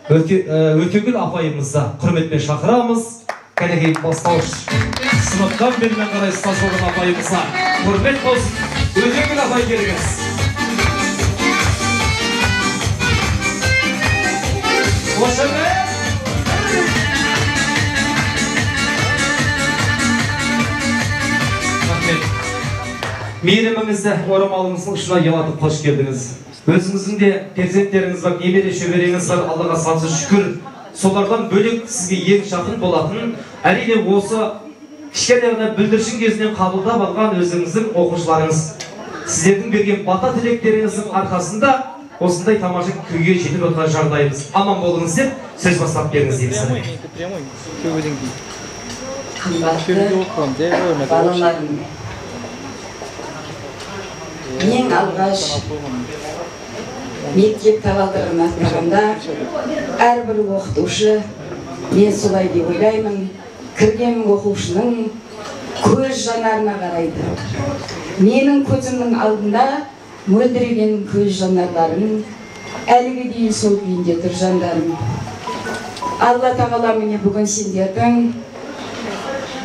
Өтегүл апайымызды құрметпен шақырамыз. Кәнекей бастауыш сыныптан бермен қарай ұстаз болған апайымызға құрмет болсын. Өтегүл апай, келіңіз. Қошемет! Рахмет. Мейіріміңізді орамалыңыздың ұшына ұялатып қош келдіңіз. Өзіңіздің де перзенттеріңіз бар, немере шөбереңіз бар, Аллаға сансыз шүкір. Солардан бөлек сізге ең жақын болатын, әрине осы кішкене ғана бүлдіршін кезінен қабылдап алған өзіңіздің оқушыларыңыз. Сіздердің берген бата тілектеріңіздің арқасында осындай тамаша күйге жетіп отырған жағдайымыз. Аман болыңыз деп сөз бастап беріңіз дейміз. Қымбатты балаларым, ең алғаш мектеп табалдырығын аттағанда әрбір оқытушы, мен солай деп ойлаймын, кірген оқушының көз жанарына қарайды. Менің көзімнің алдында мөлдіреген көз жанарларым әліге дейін сол күйінде тұр, жандарым. Алла тағала міне бүгін сендердің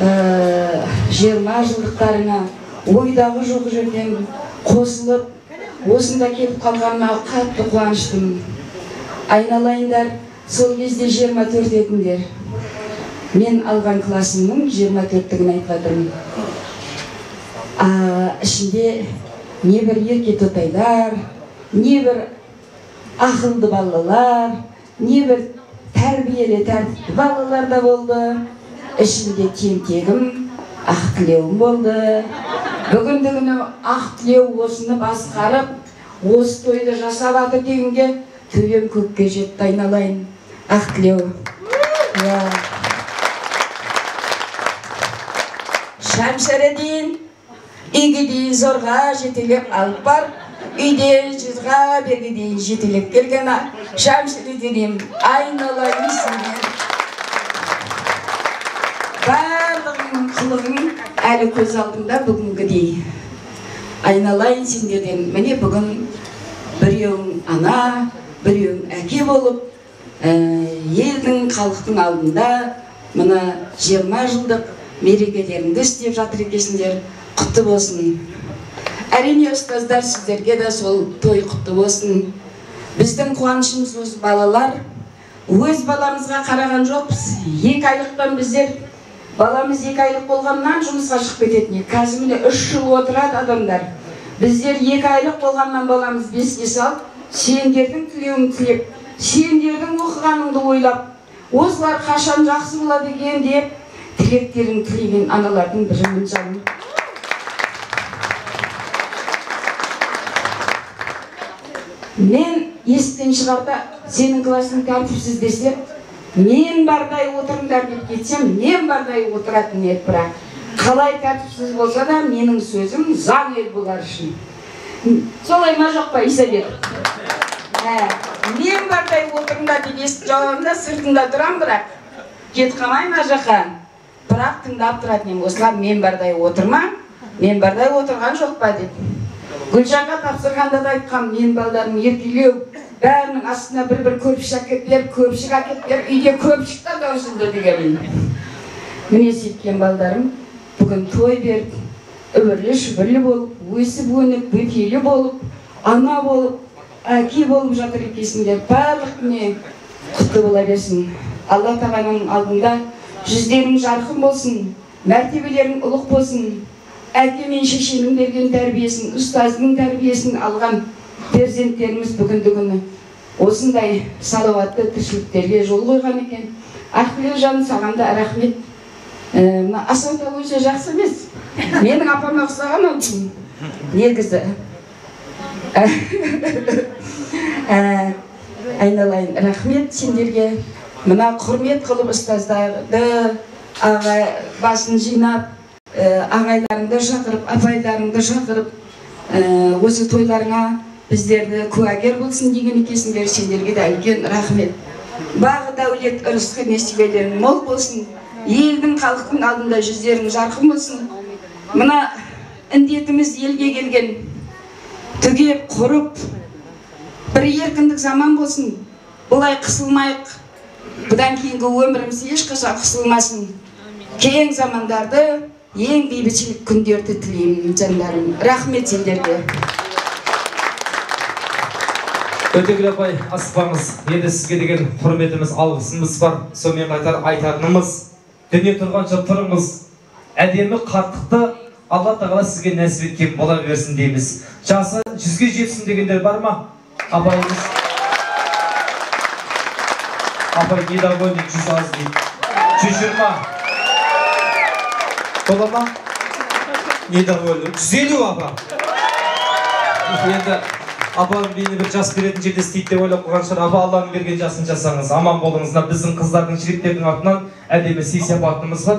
20 жылдықтарыңа ойдағы жоқ жерден қосылып осында келіп қалғаныма қатты қуаныштымын. Айналайындар, сол кезде 24 едіңдер. Мен алған классымның 24-тігін айтып жатырмын. Ішінде небір ерке тотайлар, небір ақылды балалар, небір тәрбиелі тәртіпті балалар да болды. Ішінде тентегім, Ақтілеуім болды. Бүгінгі күні Ақтілеу осыны басқарып, осы тойды жасап жатыр дегенге төбем көкке жетті, айналайын. Ақтілеу. Шәмшәрі үйге дейін зорға жетелеп алып бар, үйде жызға берге дейін жетелеп келген Шәмшәрі дейін, айналайын сенен. Барлығының қылығың әлі көз алдымда бүгінгідей. Айналайын сендерден, міне бүгін біреуің ана, біреуің әке болып, елдің, халықтың алдында мына 20 жылдық мерекелеріңді істеп жатыр екенсіңдер, құтты болсын. Әрине, ұстаздар, сіздерге де сол той құтты болсын. Біздің қуанышымыз осы балалар. Өз баламызға қараған жоқпыз. 2 айлықтан біздер, баламыз 2 айлық болғаннан жұмысқа шығып кететін еді. Қазір міне 3 жыл отырады адамдар. Біздер 2 айлық болғаннан баламыз 5-ке салып, сендердің тілеуіңді тілеп, сендердің оқығаныңды ойлап, осылар қашан жақсы болады екен деп тілектерін тілеген аналардың бірімін, жаным. Мен есіктен шығарда сенің классың тәртіпсіз десе, мен бардай отырыңдар деп кетсем, мен бардай отыратын еді, бірақ қалай тәртіпсіз болса да менің сөзім заң еді бұлар үшін. Солай ма, жоқ па, Исабек? Мен бардай отырыңдар деп есік жауамын да сыртында тұрам, бірақ кетіп қалмаймын ар жаққа. Бірақ тыңдап тұратын едім, осылар мен бардай отырма, мен бардай отырған жоқ па деп. Гүлжанға тапсырғанда да айтқам, мен балдарым еркелеу, бәрінің астына бір-бір көпшік әкеп бер, көпшік әкеп бер, үйде көпшік та таусылды дегенмін. Міне сөйткен балдарым бүгін той беріп, үбірлі-шүбірлі болып, өсіп-өніп, бөпелі болып, ана болып, әке болып жатыр екенсіңдер. Барлық күні құтты бола берсін. Алла тағаланың алдында жүздерің жарқын болсын, мәртебелерің ұлық болсын. Әке мен шешенің берген тәрбиесін, ұстаздың тәрбиесін алған перзенттеріміз бүгінгі күні осындай салауатты тіршіліктерге жол қойған екен. Ақтілеу жаным, саған да рахмет. Мына Асан онша жақсы емес. Менің апама ұқсаған ол негізі. Айналайын, рахмет сендерге. Мына құрмет қылып ұстаздарды, аға басын жинап, ағайларыңды шақырып, апайларыңды шақырып, осы тойларыңа біздерді куәгер болсын деген екенсіңдер, сендерге де үлкен рахмет. Бағы дәулет, ырысқы несібелерің мол болсын, елдің, халықтың алдында жүздерің жарқын болсын. Мына індетіміз елге келген түгеп, құрып, бір еркіндік заман болсын. Бұлай қысылмайық. Бұдан кейінгі өміріміз ешқашан қысылмасын. Кең замандарды, ең бейбітшілік күндерді тілеймін, жандарым. Рахмет сендерге. Өтегүл апай, асықпаңыз. Енді сізге деген құрметіміз, алғысымыз бар. Сонымен қатар айтатынымыз, дүние тұрғанша тұрыңыз. Әдемі қарттықты Алла тағала сізге нәсіп еткен бола берсін дейміз. Жасы 100-ге жетсін дегендер бар ма? Апайымыз. Апай недовольный, 100 аз дейді. 120. Бола ма? Недовольный. 150 апа. Енді апаның бейні бір жас беретін жерде істейді деп ойлап қойған шығар. Апа, Алланың берген жасын жасаңыз. Аман болыңыз. Мына біздің қыздардың, жігіттердің атынан әдемі сый-сияпатымыз бар.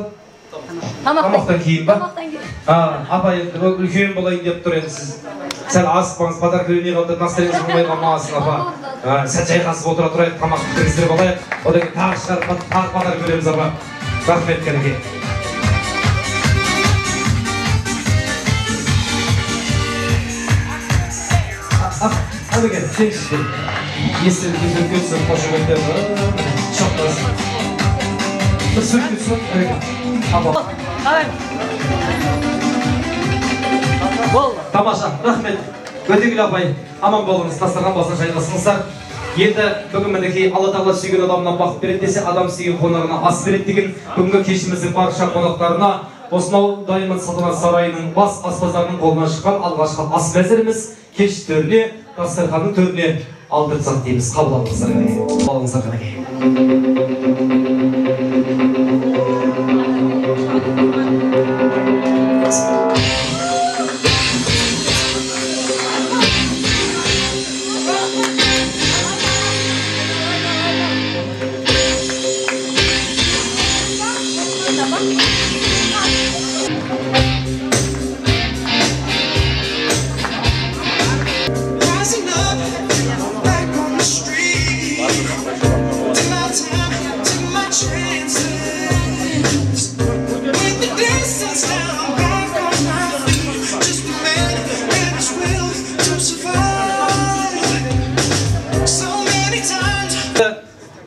Тамақтан кейін ба? Апа, енді үлкен болайын деп тұр енді сіз. Сәл асықпаңыз, подарка бермей қалды, настроениеңіз болмай қалмасын, апа. Сәл жайғасып отыра тұрайық, тамақ бітіргіздіріп алайық. Одан кейін тағы шығарып, тағы подарка береміз, апа. Рахмет, кәнекей. Әбіген, сен естелікке суретке түсіп, қошеметтеп, шоқтасын. Бір суретке түсіп, Әбіген. Апа. Тамаша, рахмет. Өтегүл апай, аман болыңыз, дастархан басына жайғасыңыздар. Енді бүгін мінекей Алла тағала сүйген адамына бақыт береді десе, адам сүйген қонағына ас береді деген бүгінгі кешіміздің барша қонақтарына осынау Даймонд салтанат сарайының бас аспаздарының қолынан шыққан алғашқы ас мәзіріміз кеш төріне, дастарханның төріне алдыртсақ дейміз. Қабыл алыңыздар, қанекей. Алыңыздар, қанекей.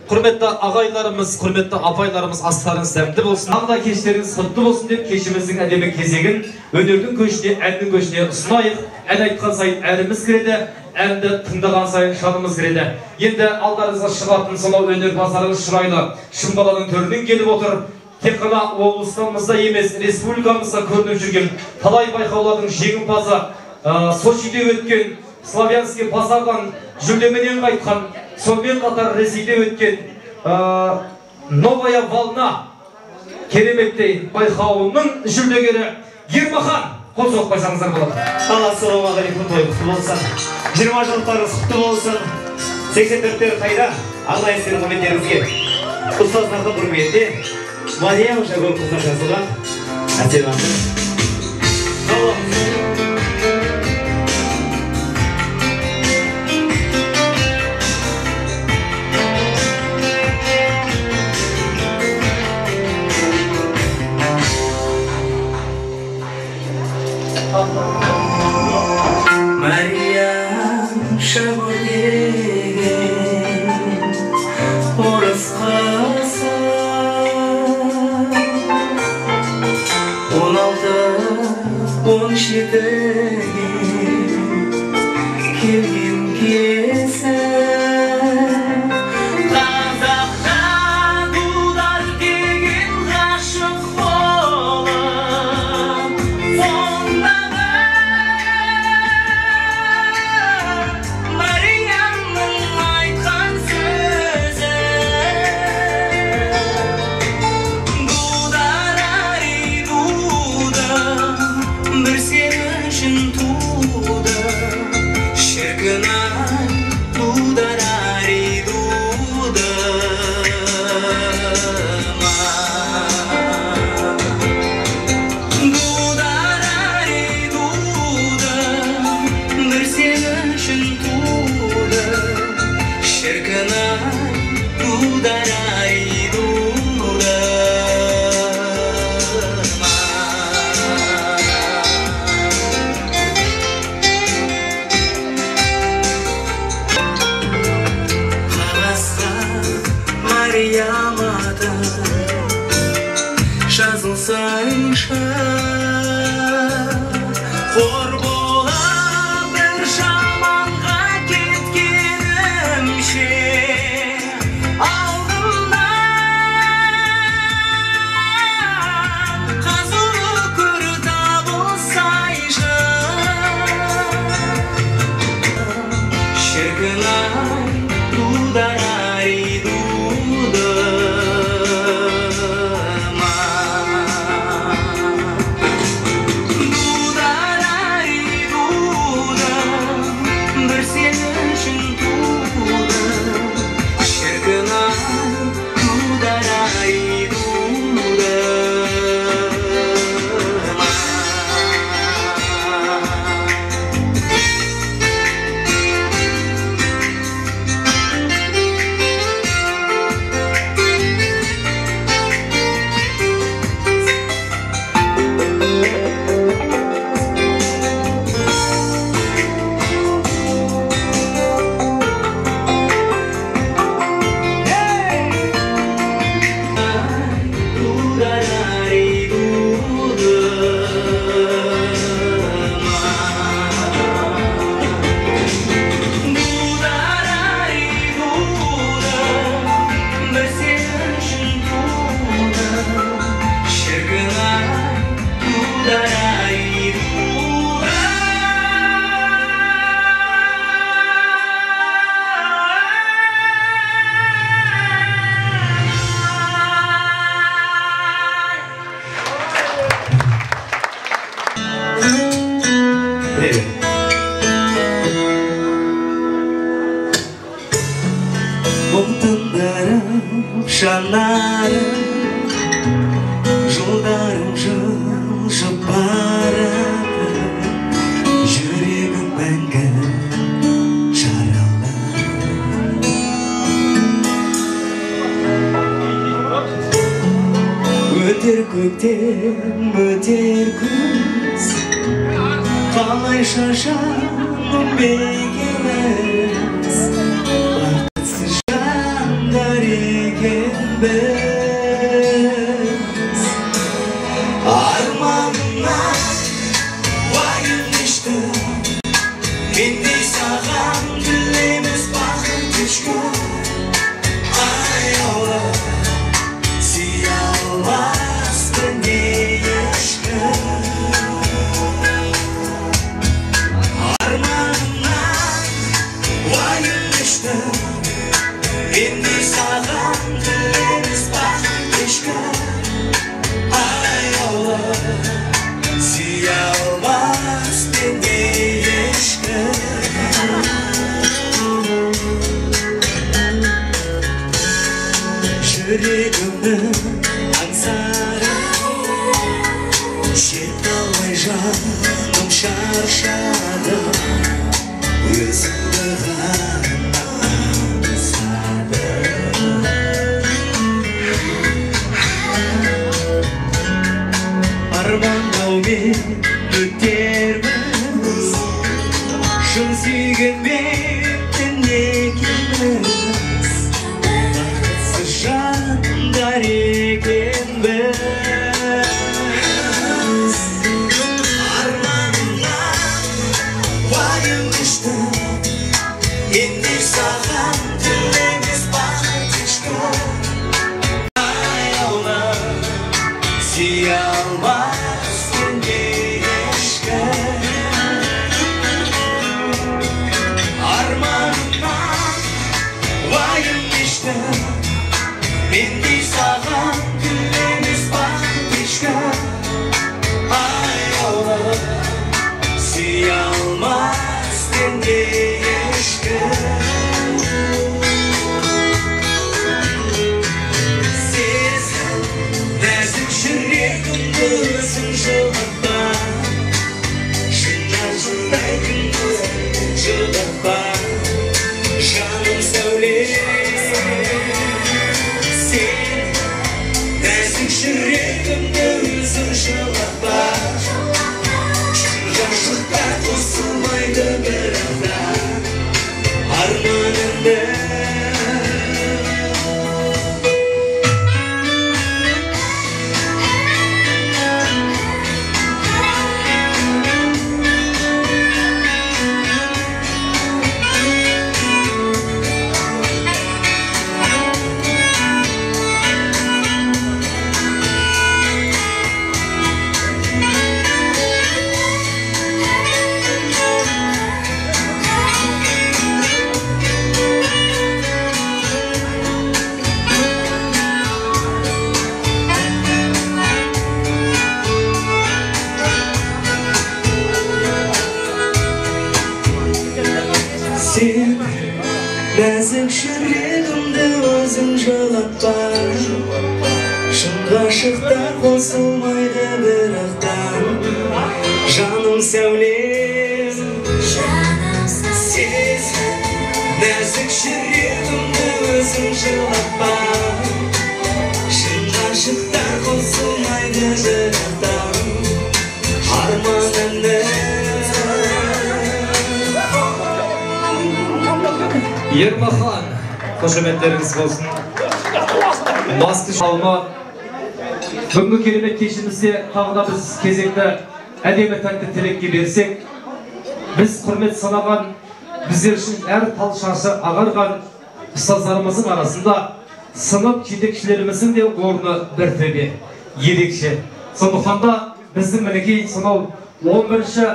Құрметті ағайларымыз, құрметті апайларымыз, астарыңыз дәмді болсын. Тағы да кештеріңіз құтты болсын деп кешіміздің әдемі кезегін өнердің көшіне, әннің көшіне ұсынайық. Ән айтқан сайын әріміз кіреді, әнді тыңдаған сайын жанымыз кіреді. Енді алдарыңызға шығатын сонау өнерпаздарыңыз шырайлы Шымқаланың төрінен келіп отыр. Тек қана облысымызда емес, республикамызда көрініп жүрген талай байқаулардың жеңімпазы, Сочиде өткен Славянский базардан жүлдеменен қайтқан, сонымен қатар Ресейде өткен Новая волна кереметтей байқауының жүлдегері Ермахан. Қол соғып қойсаңыздар болады. Алла ассалаумағалейкум, той құтты болсын. 20 жылдарыңыз құтты болсын. 84-тер қайда? Арнайы сіздердің құрметтеріңізге. Ұстаздардың құрметіне Мариям Жагорқызына жазылған әсем ән. Мариям Шагор деген орыс қызы, 16-17-ге келген кезі, қазақта дудар деген ғашық болып, сондағы Мариямның айтқан сөзі, дудар ай дуды, бір сен үшін туды, шіркін ай, дудар ай дудым ай. Дудар ай дуды, бір сен үшін туды, шіркін ай, дудар ай дудым ай. Қағаз Мариям аты жазылсайшы. Қор бола бір жаманға кеткенімше, алдымнан қазулы көр табылсайшы. Шіркін ай, дудар-ай, дудым-ай. Дудар-ай, дудым, бір сен үшін тудым. Шіркін ай, дудар-ай, дудым-ай. Дудар-ай, дудым-ай. Дудар-ай, дудым, бір сен үшін тудым. Шіркін ай, дудар-ай, дудар-ай. Привет. Мұң тындырып жанарым, жылдарым жылжып барады, жүрегім мәңгі жаралы. Өтер көктем, өтер күз, қалайша жаным мекеміз, бақытсыз жандар екенбіз. Арманымнан уайым кештім, мендей саған тілемес бақыт ешкім. Аяулы сүйе алмас мендей ешкім. Арманымнан уайым кештім, мендей саған тілемес бақыт ешкім. Аяулы сүйе алмас мендей ешкім. Жүрегімнің аңсары жете алмай жаным шаршады, өзіңді ғана аңсадым. Армандаумен өтерміз, шын сүйгенмен некеміз, бақытсыз жандар екенбіз. Арманымнан уайым кештім, енді саған тілемес бақыт ешкім. Аяулы сүйе алмас мендей ешкім. Арманымнан уайым кештім, мендей саған тілемес бақыт ешкім. Аяулы сүйе алмас мендей ешкім. Сезім нәзік жүрегімді өзің жылытпа, шыннан жылдайтын жылытпа, жаным сәуле. Сен өзің жылатпа. Шын ғашықтар қосылмайды бірақтан. Жаным сәулем, сез, нәзік жүрегімді өзің жылатпа. Шын ғашықтар қосылмайды бірақтан. Арман әні. Ермахан, қошеметтеріңіз болсын. Басты шалма. Бүгінгі керемет кешімізде тағы да біз кезекті әдемі тәтті тілекке берсек, біз құрмет санаған, біздер үшін әр тал шашы ағарған ұстаздарымыздың арасында сынып жетекшілеріміздің де орны бір төбе, ерекше. Сондықтан да біздің мінекей сонау 11-ші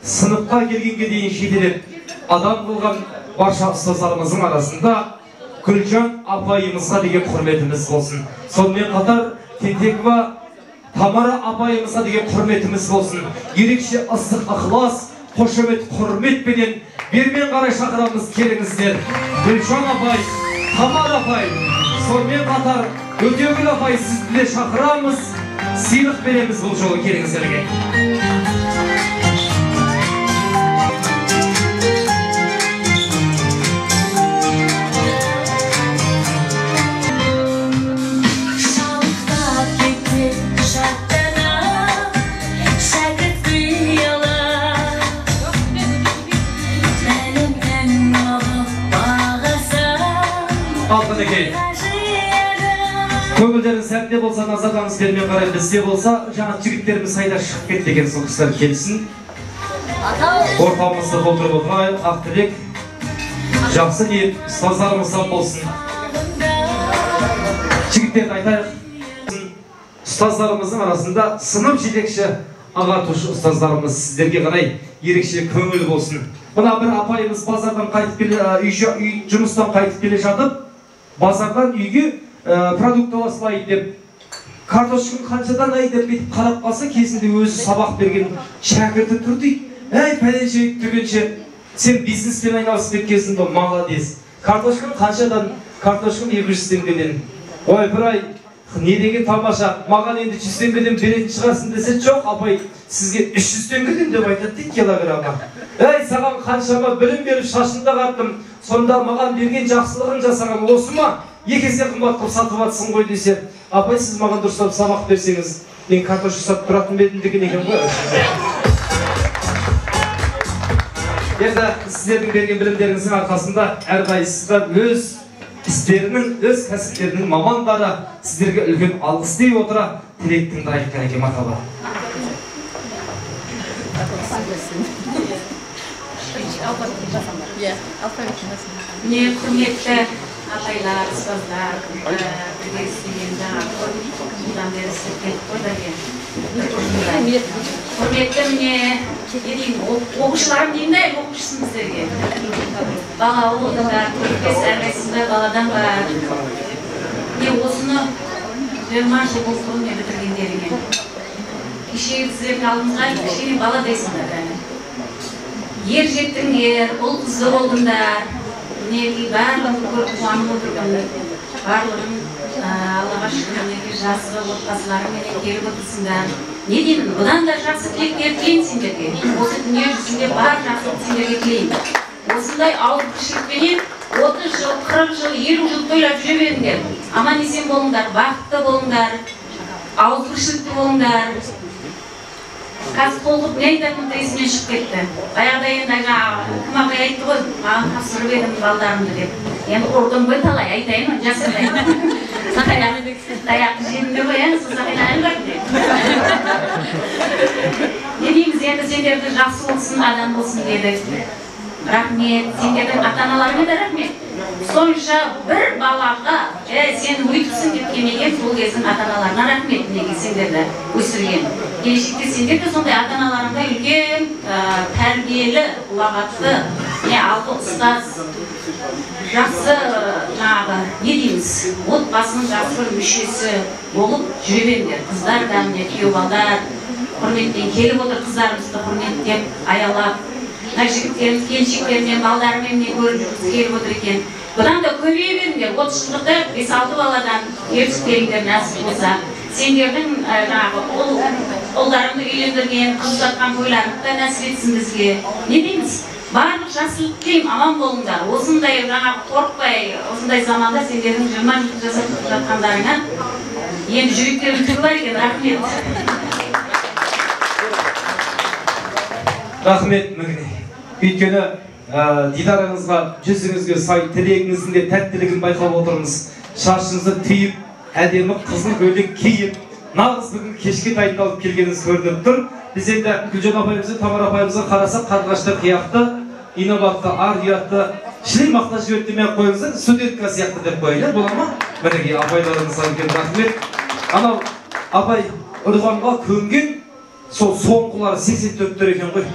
сыныпқа келгенге дейін жетелеп адам қылған барша ұстаздарымыздың арасында Гүлжан апайымызға деген құрметіміз болсын. Сонымен қатар Тентекова Тамара апайымызға деген құрметіміз болсын. Ерекше ыстық ықылас, қошемет құрметпенен бермен қарай шақырамыз, келіңіздер. Гүлжан апай, Тамара апай, сонымен қатар Өтегүл апай, сізді де шақырамыз, сыйлық береміз бұл жолы, келіңіздерге. Көңілдеріңіз сәтте болса, назарларыңыз бермен қарай бізде болса, жаңа жігіттеріміз сайда шығып кетті екен, сол кісілер келсін. Ортамызды толтырып отырайық, ақ тілек, жақсы ниет ұстаздарымыздан болсын. Жігіттерді айтайық, ұстаздарымыздың арасында сынып жетекші ағартушы ұстаздарымыз, сіздерге қарай ерекше көңіл болсын. Мына бір апайымыз базардан қайтып келе, жұмыстан қайтып келе жатып, базардан үйге продукт аласылай деп, картошканы қаншадан ай деп бүйтіп қарап қалса, кезінде өзі сабақ берген шәкірті тұр дейді. Әй, пәленше түгенше, сен бизнеспен айналысып кеткенсің ғой, молодец. Картошканы қаншадан? Картошканы 200 теңгеден. Ой, бір ай, не деген тамаша, маған енді 100 теңгеден беретін шығарсың десе, жоқ, апай, сізге 300 теңгеден деп айтады дейді килограмма. Әй, саған қаншама білім беріп шашымды ағарттым, сонда маған берген жақсылығын жасаған осы ма? Екі есе қымбат қылып сатып жатсың ғой десе, апай, сіз маған дұрыстап сабақ берсеңіз, мен картошка сатып тұратын ба едім деген екен ғой. Енді сіздердің берген білімдеріңіздің арқасында әрқайсысы өз істерінің, өз кәсіптерінің мамандары, сіздерге үлкен алғыс дей отыра тілек тыңдайық, кәнеке мақала. Міне, құрметті апайлар, ұстаздар, бірге істеген жаңағы жылдан бері істеп келдік қой дәке. Құрметті міне, не деймін, оқушыларым деймін да, оқушысың сіздерге. Бала болдыңдар, төрт-бес әрқайсысында баладан бар. Міне осыны 20 жыл болды ғой міне бітіргендеріңе. Кешегі сіздердің алдыңызға кішкене баладайсыңдар әлі. Ер жеттіңдер, ұл қызды болдыңдар. Мінекей барлығын көріп қуанып отырмын. Барлығын Аллаға шүкір, мінекей жақсы отбасыларыменен келіп отырсыңдар. Не деймін, бұдан да жақсы тілектер тілеймін сендерге. Осы дүние жүзінде бар жақсылық сендерге тілеймін. Осындай ауызбіршілікпенен 30 жыл, 40 жыл, 50 жыл тойлап жүре беріңдер. Аман есен болыңдар, бақытты болыңдар, ауызбіршілікті болыңдар. Қазір толқып не айтатыным да есімнен шығып кетті. Баяғыда енді жаңағы кім апай айтты ғой, маған тапсырып едім балдарымды деп. Енді ұрдым ғой талай, айтайын, жасырмайын. Таяқты жедім де ғой, сол сақина әлі бар деп. Не дейміз енді, сендерді жақсы болсын, адам болсын дедік. Рахмет, сендердің ата-аналарыңа да рахмет. Сонша бір балаға, сен өйтіпсің деп келмеген сол кездің ата-аналарына рахмет, неге сендерді өсірген. Келешекте сендер де сондай ата-аналарыңдай үлкен тәрбиелі, ұлағатты, не алты ұстаз, жақсы жаңағы, не дейміз, отбасының жақсы бір мүшесі болып жүре беріңдер. Қыздар да, міне күйеу балдар құрметпен келіп отыр, қыздарымызды құрметтеп, аялап. Мына жігіттеріміз, келіншектермен, балдарымен міне көріп жүрміз, келіп отыр екен. Бұдан да көбейе беріңдер, 30 жылдықта 5-6 баладан ертіп келіңдер нәсіп болса. Сендердің жаңағы ұлдарыңды үйлендірген, қыз ұзатқан тойларыңды да нәсіп етсін бізге. Не дейміз? Барлық жақсылық тілеймін, аман болыңдар. Осындай жаңағы қорықпай, осындай заманда сендердің 20 жыл жасап жатқандарыңа енді жүректерің түрі бар екен, рахмет. Рахмет, мінекей. Өйткені дидарыңызға, жүзіңізге сай тілегіңіздің де тәттілігін байқап отырмыз. Шашыңызды түйіп, әдемі қызыл көйлек киіп, нағыз бүгін кешке дайындалып келгеніңіз көрініп тұр. Біз енді Гүлжан апайымызға, Тамара апайымызға қарасақ, қарлығаштар қияқты, инабатты, ар ұятты, шіли мақта жіберді демей ақ қойыңыздар, студентка сияқты деп қояйын, бола ма? Мінекей, апайларыңызға үлкен рахмет. Анау апай ұрғанға көнген сол соңғылары 84-тер екен ғой.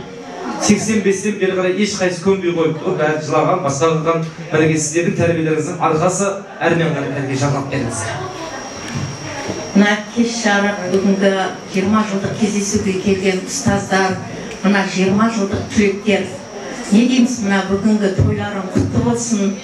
85-тен бері қарай ешқайсысы көнбей қойыпты ғой, бәрі жылаған, басқа қылған. Мінекей, сіздердің тәрбиелеріңіздің арқасы әрмен қарай тәрбие жалғап беріңіз. Мына кеш жарық бүгінгі 20 жылдық кездесуге келген ұстаздар, мына 20 жылдық түлектер, не дейміз, мына бүгінгі тойларың құтты болсын,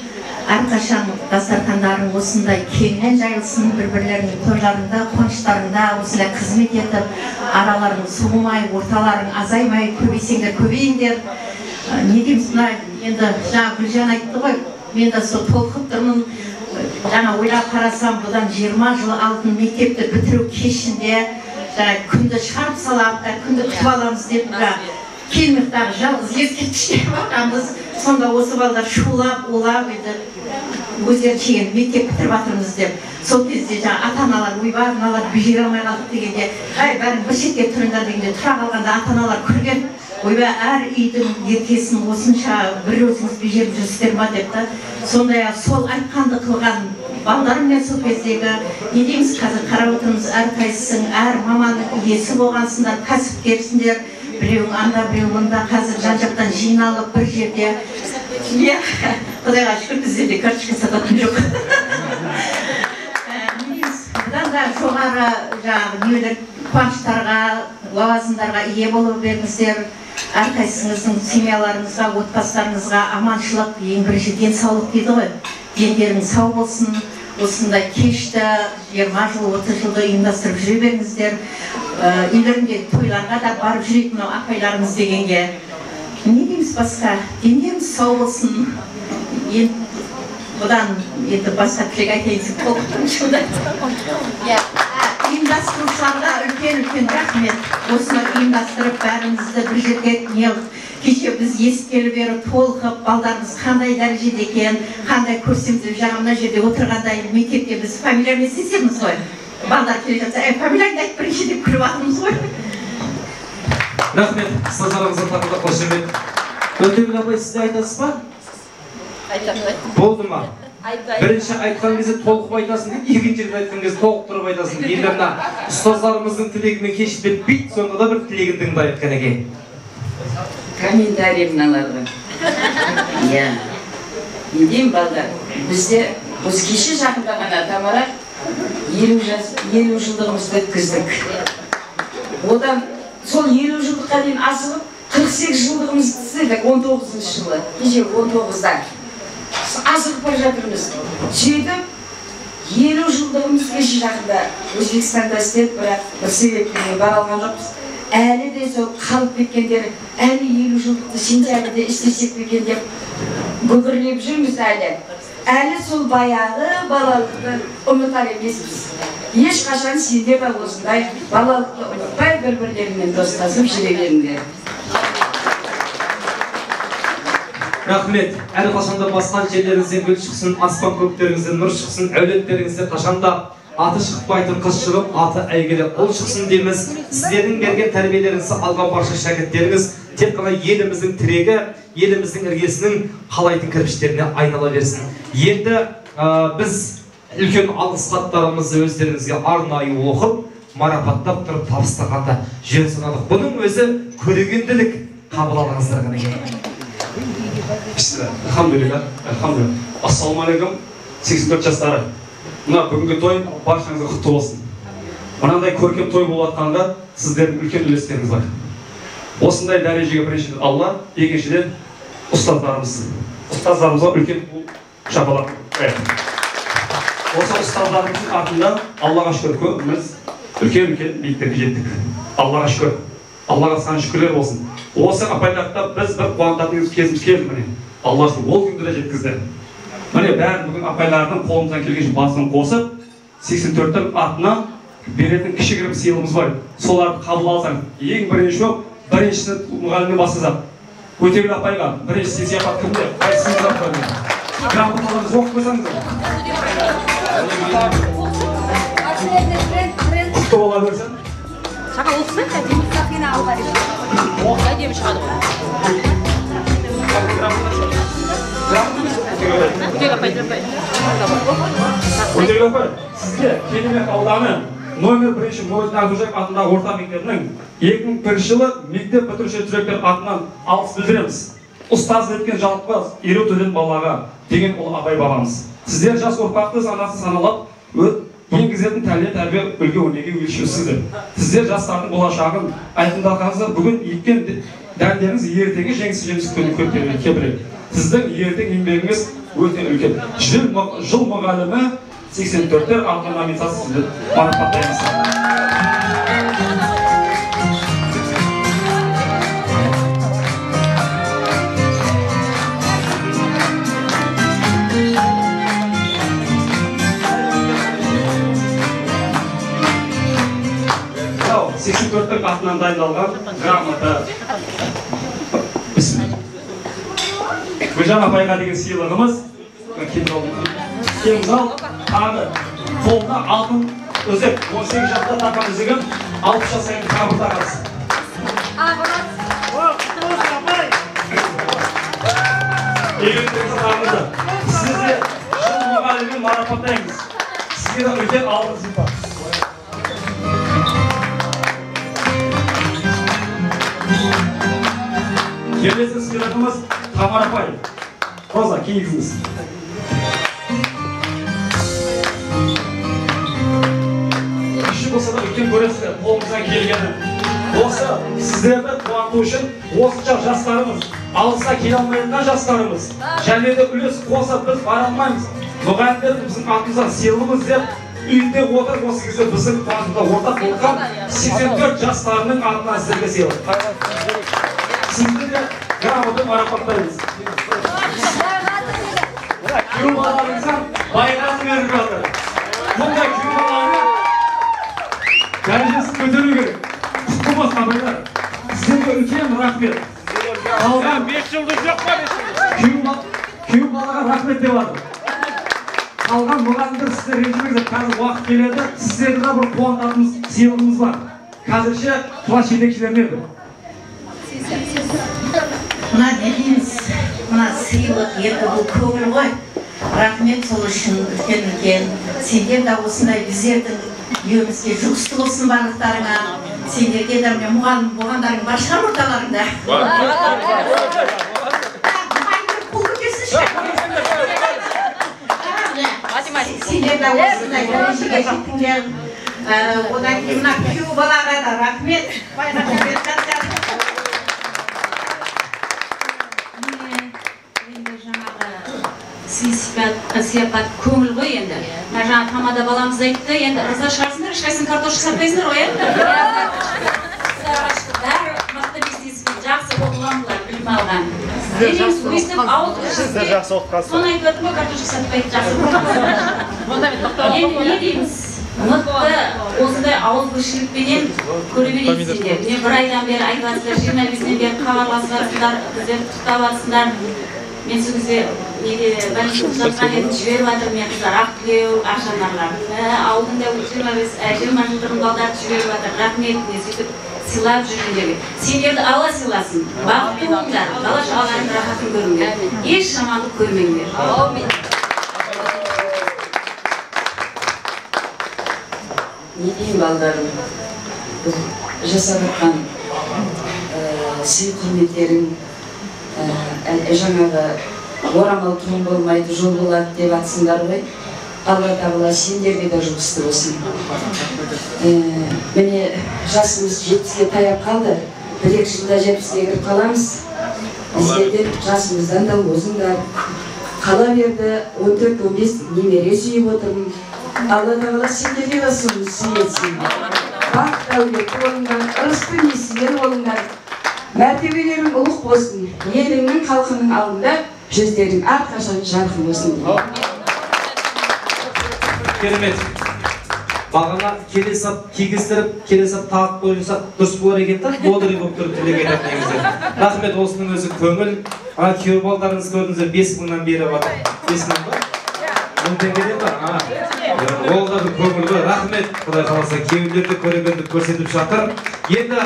әрқашан дастархандарың осындай кеңінен жайылсын, бір-бірлерінің тойларында, қуаныштарында осындай қызмет етіп, араларың суымай, орталарың азаймай, көбейсеңдер көбейіңдер. Не дейміз, мына енді жаңа Гүлжан айтты ғой, мен де сол толқып тұрмын. Жаңа ойлап қарасам, бұдан 20 жыл алдын мектепті бітіру кешінде жаңа күнді шығарып салап, күнді күтіп аламыз деп келмектағы жалғыз ескерткіштер бақамыз. Сонда осы балдар шулап, улап енді өздері шеген мектеп бітіріп жатырмыз деп. Сол кезде жаңа ата-аналар, ойбай, мыналар бүйіре алмай қалдық дегенде, әй, бәрін бір шетке тұрыңдар дегенде тұра қалғанда ата-аналар күлген. Ойбай, әр үйдің еркесін осынша бір өзіңіз бежеріп жүрсіздер ма деп та. Сондай сол айтқанды қылған балдарыммен сол кездегі, не дейміз, қазір қарап отырмыз, әрқайсысың, әр маманның иесі болғансыңдар, кәсіпкерсіңдер, біреуің анда, біреуің мында, қазір жан-жақтан жиналып бір жерде. Иә, Құдайға шүкір, бізде де карточка сататын жоқ. Не дейміз, бұдан да жоғары жаңағы нелер, қуаныштарға, лауазымдарға ие болып беріңіздер. Әрқайсыңыздың семьяларыңызға, отбасыларыңызға аманшылық, ең бірінші денсаулық дейді ғой. Дендерің сау болсын. Осындай кешті 20 жыл, 30 жылды ұйымдастырып жүре беріңіздер. Үйлерінде тойларға да барып жүрейік мынау апайларымыз дегенге. Не дейміз басқа? Дендеріңіз сау болсын. Енді бұдан енді басқа тілек айтайын десем толқып тұрмын шынымды айтсам. Ұйымдастырушыларға үлкен-үлкен рахмет. Осыны ұйымдастырып бәрімізді бір жерге неғып, кеше біз ескелі бері толқып, балдарымыз қандай дәрежеде екен, қандай көрсеміз деп жаңа мына жерде отырғанда мектепте біз фамилиямен естісеміз ғой. Балдар келе жатса, әй, фамилияңды айт бірінші деп күліп жатырмыз ғой. Рахмет, ұстаздарымызға тағы да қошемет. Өтегүл апай, сіз де айтасыз ба? Айтамын. Болды ма? Бірінші айтқан кезде толқып айтасың дейді, екінші рет айтқан кезде толқып тұрып айтасың. Енді мына ұстаздарымыздың тілегімен кеш бітпейді, сонда да бір тілегін тыңдайық кәнекей. Комментарий мыналарға. Иә. Не деймін, балдар, бізде осы кеше жақында ғана Тамара 50 жылдығымызды өткіздік. Одан сол 50 жылдыққа дейін асығып 48 жылдығымызды істедік, 19 жылы, кеше 19-да. Асығып бара жатырмыз. Сөйтіп 50 жылдығымыз кеше жақында Өзбекстанда істедік, бірақ бір себептермен бара алған жоқпыз. Әлі де сол қалып кеткендер, әлі 50 жылдықты сентябрьде істесек пе екен деп гүбірлеп жүрміз әлі. Әлі сол баяғы балалықты ұмытар емеспіз. Ешқашан сендер де осындай балалықты ұмытпай бір-бірлерімен достасып жүре беріңдер. Рахмет. Әрқашанда басқан жерлеріңізден гүл шықсын, аспан көктеріңізден нұр шықсын, әулеттеріңізде қашанда аты шықпайтын қыз шығып, аты әйгілі ұл шықсын дейміз. Сіздердің берген тәрбиелеріңізді алған барша шәкірттеріңіз тек қана еліміздің тірегі, еліміздің іргесінің қалайтын кірпіштеріне айнала берсін. Енді біз үлкен алғыс хаттарымызды өздеріңізге арнайы оқып, марапаттап тұрып табыстағанда жөн санадық. Бұның өзі көрегенділік, қабыл алыңыздар ғана. Алхамдулилля, алхамдулилля. Ассалаумағалейкум, 84 жастары. Мына бүгінгі той баршаңызға құтты болсын. Мынандай көркем той болып жатқанда сіздердің үлкен үлестеріңіз бар. Осындай дәрежеге біріншіден Алла, екіншіден ұстаздарымыз. Ұстаздарымызға үлкен Шапалақ. Осы ұстаздарымыздың артында Аллаға шүкір көбіміз үлкен-үлкен биіктерге жеттік. Аллаға шүкір. Аллаға сан шүкірлер болсын. Осы апайларды біз бір қуантатын кезіміз келді міне. Алла шүкір ол күнді де жеткізді. Міне бәрін бүгін апайлардың қолымыздан келгенше басын қосып, 84-тің атынан беретін кішігірім сыйлығымыз бар. Соларды қабыл алсаң, ең бірінші болып, біріншісі мұғалімнен бастасақ. Өтегүл апайға бірінші сияпат кімде? Қайсысыңыз апай? Грамоталарыңызды оқып қойсаңыздар. Құтты бола берсін. Шаға оқысаң, әдемі сақина алға. Әдемі шығады ғой. Өтегүл апай, сізге Кенебек ауданы номер 1 Мұхитдин Әбдіқожаев атындағы орта мектебінің 2001 жылы мектеп бітіруші түлектер атынан алғыс білдіреміз. Ұстаз еткен жалпы 54 балаға деген ол Абай бабамыз. Сіздер жас ұрпақты санасын саналап, енгізетін тәлім тәрбие үлгі өнеге өлшеусіздер. Сіздер жастардың болашағын айқындағаныңызда бүгін еккен дәндеріңіз ертеңгі жеңіс жеміс көтереді. Сіздің ертең еңбегіңіз өте үлкен. Жыл мұғалімі 84-тер алтын номинациясы сізді марапаттаймыз. Мынау 84-тің атынан дайындалған грамота. Гүлжан апайға деген сыйлығымыз кемзал тағы қолына алтын үзік, 18 жаста таққан үзігін 60 жас сайын тағы бір тағасыз. Игілікті. Сізді жыл мұғаліммен марапаттаймыз. Сізге де үлкен алғысым бар. Келесі сыйлығымыз Тамара апай. Роза, киіңіз. Кіші болса да үлкен көресіздер, қолымыздан келгені. Осы сіздерді қуанту үшін осынша жастарымыз, алыста келе алмайтын жастарымыз, және де үлес қосып біз бара алмаймыз. Мұғалімдер біздің атымыздан сыйлығымыз деп үйінде отырып осы кезде біздің қуанышымызға ортақ болған 84 жастарының атынан сіздерге сыйлық. Сізді де грамота марапаттаймыз. Күйеу балаларыңыздан байғазы беріп жатыр. Бұндай күйеу баланы дәрежесін көтеру керек. Құтты болсын апайлар. Сіздерге үлкен рахмет. Қалған 5 жылдық жоқ па? Күйеу балаға рахмет деп жатыр. Қалған мұғалімдер сіздер ренжімеңіздер, қазір уақыт келеді. Сіздерді де бір қуантатын сыйлығымыз бар. Қазірше класс жетекшілеріне бір. Мына не дейміз, мына сыйлық енді бұл көңіл ғой. Рахмет сол үшін үлкен-үлкен. Сендер де осындай біздердің үйімізге жұғысты болсын барлықтарыңа. Сендерге де міне мұғалім болғандарың бар шығар орталарыңда. Бар. Қол көтерсінші. Сендер де осындай дәрежеге жеттіңдер. Одан кейін мына күйеу балаға да рахмет. Сияпат көңіл ғой енді. Мына жаңа тамада баламыз айтты, енді ырза шығарсыңдар, ешқайсысын картошка сатпайсыңдар ғой, иә? Бәрі мықты бизнесмен, жақсы оқыған бұлар, білім алған. Өстіп ауыз Сіздер жақсы оқығансыздар. Соны айтып жатырмын ғой, картошка сатпайды, жақсы оқыған. Енді не дейміз? Мықты осындай ауызбіршілікпенен көре берейік сендер. Міне бір айдан бері айтып жатсыздар, 25-нен бері хабарласып жатсыңдар, біздерді құттықтап жатсыңдар. Мен сол кезде неде больницада жатқан едім, жіберіп жатыр мен қыздар Ақтілеу, Ақжанарға. Ауылдың да 25, 20 жылдығын балдарды жіберіп жатыр. Рахмет, міне сөйтіп сыйлап жүргендерге. Сендерді Алла сыйласын. Бақытты болыңдар, бала шағаларының рахатын көріңдер. Еш жамандық көрмеңдер. Әумин. Не деймін балдарым, бұл жасап жатқан сый құрметтерің, жаңағы орамал тон болмайды, жол болады деп атсыңдар ғой. Алла тағала сендерге де жұғысты болсын. Міне жасымыз 70-ке таяп қалды, 1-2 жылда 70-ке кіріп қаламыз. Біздерден жасымыздан да озыңдар. Қала берді 14-15 немере сүйіп отырмын. Алла тағала сендерге де соны сүйетсін. Бақ дәулетті болыңдар, ырысты несібелі болыңдар. Мәртебелерің ұлық болсын, еліңнің халқының алдында жүздерің әрқашан жарқын болсын. Керемет. Бағана келе сап кигіздіріп, келе сап тағып қойсақ дұрыс болар екен да, бодрый болып тұрып тілек айтады негізі. Рахмет, осының өзі көңіл. Ана күйеу балдарыңыз көрдіңіздер, 5000-нан беріп жатыр. 5000 ба? 1000 теңгеден ба? Ол да бір көңіл ғой. Рахмет, Құдай қаласа күйеулерді көрегенді көрсетіп жатыр. Енді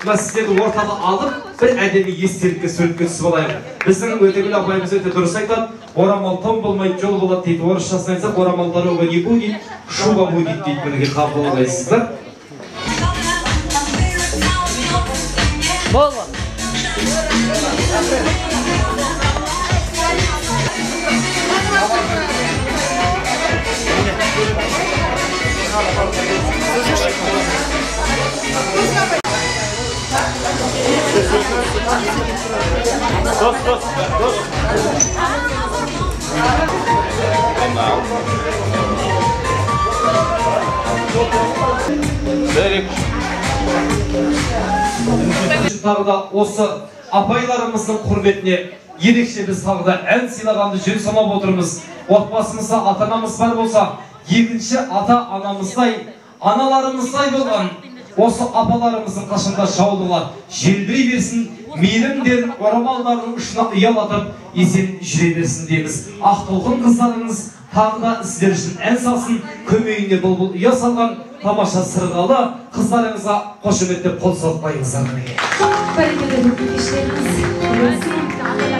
мына сіздерді ортаға алып, бір әдемі естелікке суретке түсіп алайық. Біздің Өтегүл апайымыз өте дұрыс айтады. Орамал тон болмайды, жол болады дейді. Орысшасын айтсақ, орамал дорога не будет, шуба будет дейді. Мінекей қабыл алайсыздар. Болды. Дос, дос, дос. Тағы да осы апайларымыздың құрметіне ерекше біз тағы да ән сыйлағанды жөн санап отырмыз. Отбасымызда ата-анамыз бар болса, екінші ата-анамыздай, аналарымыздай болған осы апаларымыздың қашанда жаулығы желбірей берсін, мейірімдер орамалдарының ұшына ұялатып есен жүре берсін дейміз. Ақ толқын қыздарыңыз тағы да сіздер үшін ән салсын, көмейіне бұлбұл ұя салған тамаша сырғалы қыздарыңызға қошеметтеп қол соқпайыңыздар. Бәрекелді, бүгінгі кештеріңіз болсын.